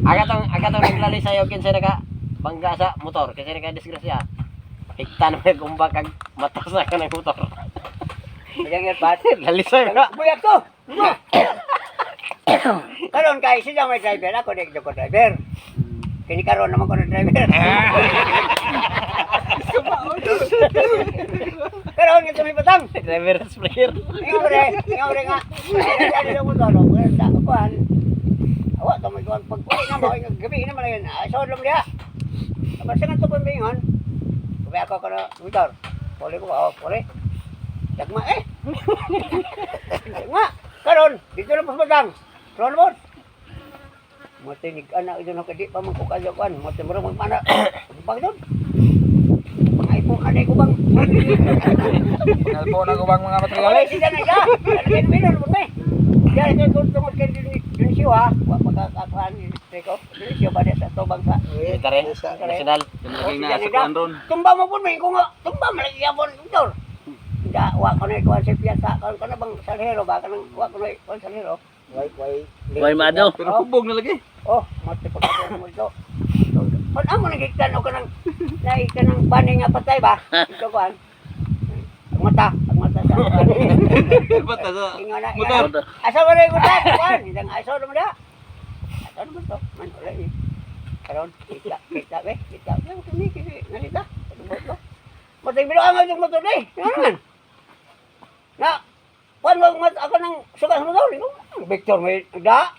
Aga tong naglali sa'yo kinsa naka bangga sa motor, kinsa naka disgrasya. Higtan mo gumbag kag matas na ka ng motor. Bilang yan pat. Lalisay ka. Buyak to. Karon kay siya may driver, ako di ko driver. Kini karon naman ko na driver. Karon nga may patang. Driver sprayer. Ingaw re nga. Ay, ano lang mo to, no? Sa kuan. Awa to may kuan pag uwi na mo, gabi na man yun. Ay, so lang diha. Basta nga to pambingon. Kubi ako ko na motor. Puli ko, oh, puli. Dagma eh. Dagma. Karon, dito na pasmatang. Karon mo. Matinig anak ito na kadi pa man ko kayo kuan. Mati mo magmana. Bang doon. Pangaipo anay ko bang. Pangalpo na ko bang mga Wala materyales? siya na siya. Ano kayo mo eh. Diyan ito kung tungod kay Dionisio ha. Wa pagkakakuan ni ko. Dionisio ba sa tubang sa. Military, national. Lagay na sa kuan ron. Tumba mo po may ko nga. Tumba man lagi yapon motor. Da wa ko na kuan sa piyasa kon ko na bang salhero ba kanang wa ko na kuan salhero. Way way. Way mado. Pero hubog na lagi. Oh, mati pagkakuan mo ito. Kon amo nang giktan o kanang naik kanang bani nga patay ba? Ito kuan. Ang mata sa kuan. Bata sa Ingon na. motor. Asa ba rin motor? Kuan, isang aso naman da. Asa naman to? Man, wala eh. Karon, kita, kita be, kita. Kita, kini, kini, nalita. Matay bilo ang yung motor eh. Ano naman? Na, kuan wag mat ako nang suka sa motor. Ikaw, Victor may da.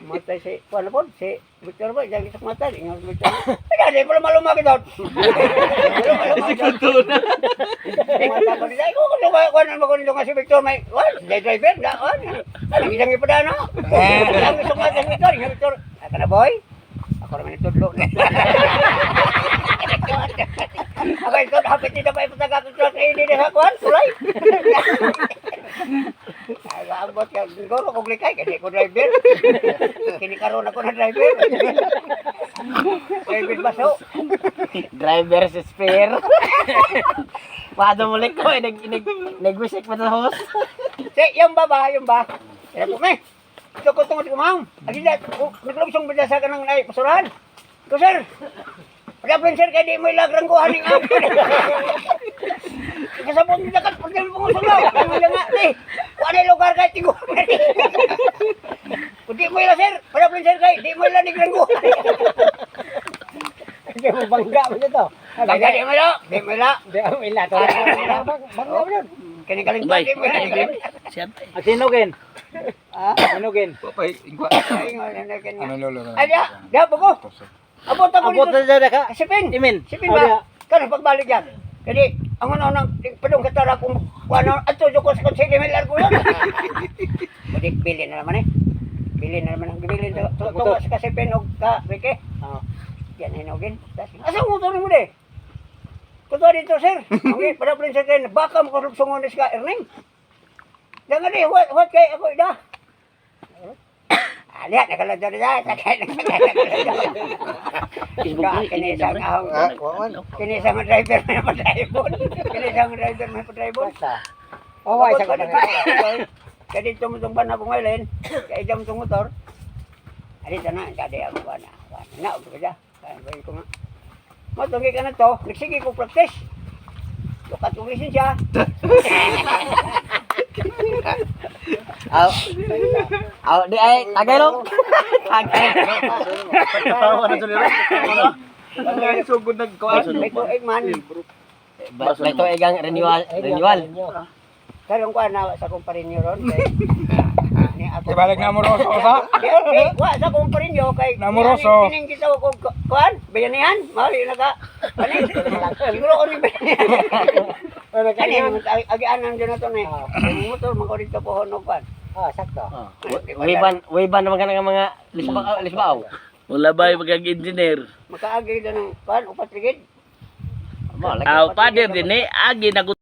Matay si kuan na po, si Victor ba, diyan sa mata, ingon si Victor. Ay, di pala malumaki daw. Sekundo na. Mata ko nila, ikaw kung kuan ano ko nito nga si Victor may kuan, di driver da kuan. Ano isang ipadano? Ang gusto ko si Victor, ingon Victor. Aka na boy. Ako naman itudlo. Ako ito, hapit nito pa ipataga ko sa hindi na sa kuan, tulay. Ay, ambot ka, siguro kung likay, kasi ko driver. Kini karon ako na driver. Driver baso. Driver sa sprayer. Paano mo ko eh, nag nag nagwisik pa sa hose. Si, yung ba ba, yung ba? Kaya po may. Ito ko tungod ko, ma'am. Agi na, naglugsong ba sa kanang ay, pasurahan? Ko, sir. Pagkapin, sir, kaya di mo ilagrang ko, haning ang. Kasabot nila ka, pag mo pangusulaw. Ano lang nga, di. Kuha na yung lugar kay tigo. Kung di mo ila, sir. Pagkapin, sir, kay di mo ila nigrang ko. Hindi mo bangga mo dito. Bangga, di mo ila. Di mo ila. Di mo ila to. Bangga mo dun. Kinikaling Bay. di mo ila. Siya tay. Ang sinugin. Ah, Sinugin. Papay, ingwa. ay, nga. Ano lolo? Ay, diya, diya, buko. Abot ako Abot dito. na dyan ka. Sipin. Imin. Sipin ba? Kano pagbalik yan? Kadi, ang ano nang padung katara kung ano, ato ko sa konsili may largo yun. Kadi, bili na naman eh. Bili na naman ang bili. Tungo sa kasipin og ka, Ricky. Oo. Yan, hinugin. Tas, Asa ang motor mo de? Kuto dito, sir. Okay, para pa rin sir, kay baka makarugsungon ni ka, Erning. Dangan di, what, what kay ako ida? Alihat, nakaladyo na sakay, nakaladyo. Facebook ni Kini isang ahong, kini isang driver may padribon. Kini isang driver may padribon. Oh, way sa kanang. Kaya dito mo itong banha kong ngayon, kaya dito mo itong motor. Adi na, kaya ang buwan na. Na, ubo ka dyan. Kaya ba ko nga. Matunggi ka na to, nagsige ko practice. Lukat kong lisensya. Aw. Aw, di ay tagay lo. Tagay. Sugod nagkuan. May tuig man. May tuig ang renewal, renewal. Karong ko na sa kumparinyo ron. Ni ako. Ibalik na amoroso sa. Eh, wa sa kumparinyo kay Namoroso. Kining kita ko kuan, bayanihan, mali na ka. Ani, siguro ko ni bayanihan. Kani agianan dyan na to ni. Ang motor man ko dito pohon og kuan. Oh, sakto. Wiban, wiban naman ka ng mga lisbao, lisbao. Wala ba yung pagkag-engineer? Makaagi na ng kuan upat rigid. Mo, lagi. Aw, father din eh. Agi na ko